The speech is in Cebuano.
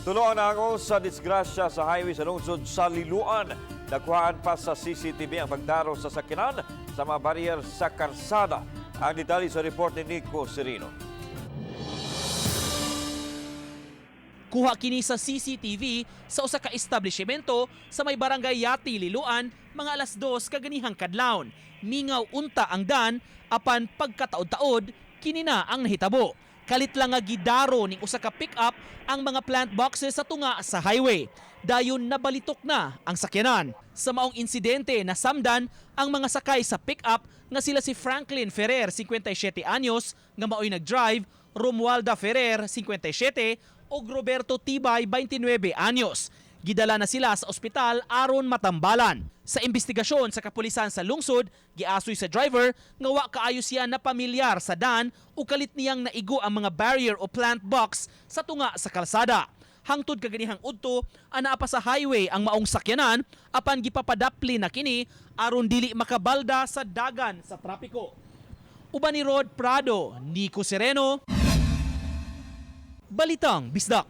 Tulo ang naangol sa disgrasya sa highway sa lungsod sa Liloan. Nakuhaan pa sa CCTV ang pagdaro sa sakyanan sa mga barrier sa karsada. Ang detalye sa report ni Nico Serino. Kuha kini sa CCTV sa usa ka establishmento sa may Barangay Yati, Liloan, mga alas 2 kaganihang kadlawon. Mingaw unta ang dan apan pagkataod-taod kini na ang nahitabo. Kalit lang nga gidaro ning usa ka pick-up ang mga plant boxes sa tunga sa highway. Dayon nabalitok na ang sakyanan. Sa maong insidente, nasamdan ang mga sakay sa pick-up nga sila si Franklin Ferrer, 57 anyos, nga maoy nag-drive, Romualda Ferrer, 57, ug Roberto Tibay, 29 anyos. Gidala na sila sa ospital aron matambalan. Sa investigasyon sa kapulisan sa lungsod, giasoy sa driver nga wa kaayo siya na pamilyar sa dan ug kalit niyang naigo ang mga barrier o plant box sa tunga sa kalsada. Hangtod kaganihang udto, anaa pa sa highway ang maong sakyanan apan gipapadapli na kini aron dili makabalda sa dagan sa trapiko. Uban ni Rod Prado, Nico Sereno, Balitang Bisdak.